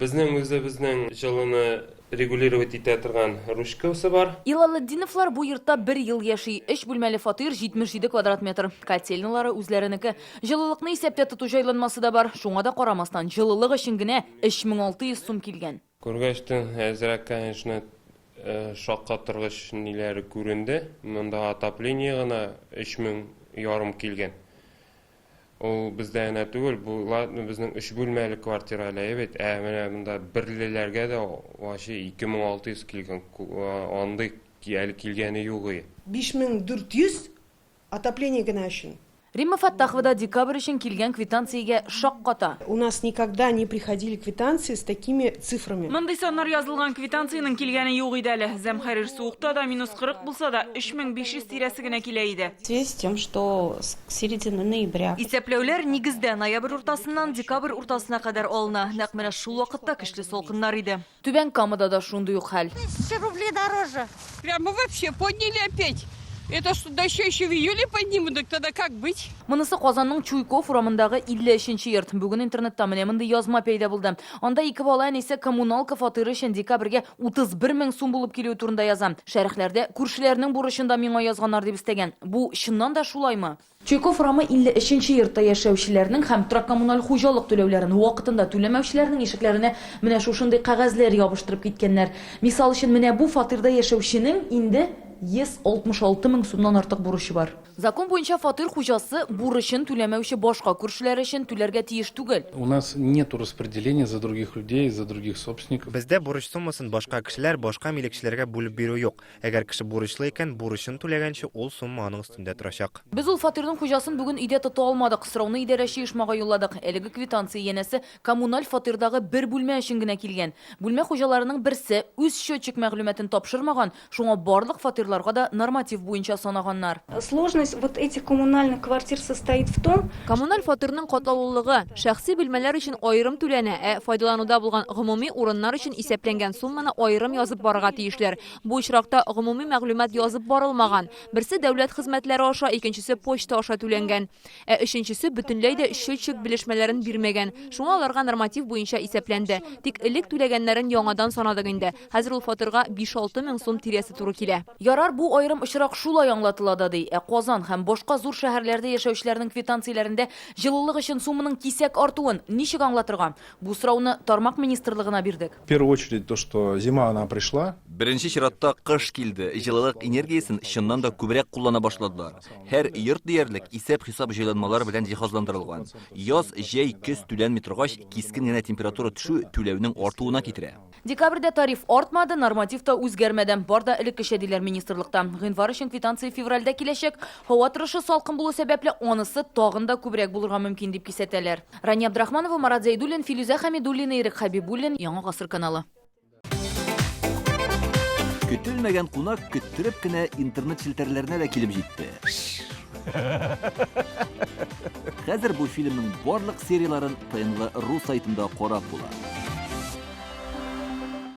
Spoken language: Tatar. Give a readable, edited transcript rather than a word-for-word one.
Безнең үзебезнең җылыны регулировать итә торган ручкасы бар. Илалетдиновлар бу йортта бер ел яши. Өч бүлмәле фатир 77 квадрат метр. Котельныйлары үзләренеке. Җылылыкны исәптә тоту җайланмасы да бар. Шуңа да карамастан, җылылык өчен генә 3600 сум килгән. Күргәчтен, әзрәк, конечно, шаккатыргыч ниләре күренде. Монда отопление гына 3000 ярым килгән. Ул бездә генә түгел, бу ладно, безнең өч бүлмәле квартира әле әйбәт, ә менә монда берлеләргә дә вообще 2600 килгән, андый әле килгәне юк и. 5400 отопление генә өчен. Римма Фәттахова да декабрь өчен килгән квитанциягә шакката. У нас никогда не приходили квитанции с такими цифрами. Мондый саннар язылган квитанциянең килгәне юк иде әле. Зәмхәрир суыкта да, минус 40 булса да, 3500 тирәсе генә килә иде. В связи с тем, что с середины ноября. Исәпләүләр, нигездә, ноябрь уртасыннан декабрь уртасына кадәр алына. Нәкъ менә шул вакытта көчле салкыннар иде. Түбән Камада да шундый ук хәл. Тысяча рублей дороже. Прямо вообще подняли опять. Это что, да еще еще в июле поднимут, так тогда как быть? Монысы Казанның Чуйков урамындагы 53 нче йорт. Бүген интернетта менә мондый язма пәйда булды. Анда ике бала әнисе коммуналка фатиры өчен декабрьгә 31 мең сум булып килүе турында яза. Шәрехләрдә күршеләрнең бурычын да миңа язганнар дип өстәгән. Бу чыннан да шулаймы? Чуйков урамы 53 нче йортта яшәүчеләрнең һәм торак-коммуналь хуҗалык түләүләрен вакытында түләмәүчеләрнең ишекләренә менә шушындый кәгазьләр ябыштырып киткәннәр. Мисал өчен, менә бу фатирда яшәүченең инде 166 мең сумнан артык бурычы бар. Закон буенча фатир хуҗасы бурычын түләмәүче башка күршеләре өчен түләргә тиеш түгел. У нас нету распределения за других людей, за других собственников. Бездә бурыч суммасын башка кешеләр, башка милекчеләргә бүлеп бирү юк. Әгәр кеше бурычлы икән, бурычын түләгәнче, ул сумма аның өстендә торачак. Без ул фатирның хуҗасын бүген өйдә тота алмадык. Сорауны идарәче оешмага юлладык. Әлеге квитанция, янәсе, коммуналь фатирдагы бер бүлмә өчен генә килгән. Бүлмә хуҗаларының берсе үз счетчик мәгълүматын тапшырмаган, шуңа барлык фатирларга да норматив буенча санаганнар. Сложность вот этих коммунальных квартир состоит в том, Коммуналь фатирның катлаулылыгы, шәхси бүлмәләр өчен аерым түләнә, ә файдалануда булган гомуми урыннар өчен исәпләнгән сумманы аерым язып барырга тиешләр. Бу очракта гомуми мәгълүмат язып барылмаган. Берсе дәүләт хезмәтләре аша, икенчесе почта аша түләнгән. Ә өченчесе бөтенләй дә счетчик белешмәләрен бирмәгән. Шуңа аларга норматив буенча исәпләнде. Тик элек түләгәннәрен яңадан санадык инде. Хәзер ул фатирга биш-алты мең сум тирәсе туры килә. Ярар, бу аерым очрак шулай аңлатыла да ди. Ә Казан һәм башка зур шәһәрләрдә яшәүчеләрнең квитанцияләрендә җылылык өчен сумманың кисәк артуын ничек аңлатырга? Бу сорауны тармак министрлыгына бирдек. В первую очередь то, что зима она пришла. Беренче чиратта кыш килде, җылылык энергиясен чыннан да күбрәк куллана башладылар. Һәр йорт диярлек исәп-хисап җайланмалары белән җиһазландырылган. Яз, җәй, көз түләнми торгач, кискен генә температура төшү түләүнең артуына китерә. Декабрьдә тариф артмады, норматив та үзгәрмәде. Бар да элеккечә, диләр министрлыкта. Гыйнвар өчен квитанция февральдә киләчәк. Һава торышы салкын булу сәбәпле, анысы тагын да күбрәк булырга мөмкин, дип кисәтәләр. Рания Абдрахманова, Марат Зәйдуллин, Филүзә Хәмидуллина, Ирек Хәбибуллин, Яңа гасыр каналы. Көтелмәгән кунак көттереп кенә интернет челтәрләренә дә килеп җитте. Хәзер бу фильмның барлык серияләрен ТНВ.ру сайтында карап була.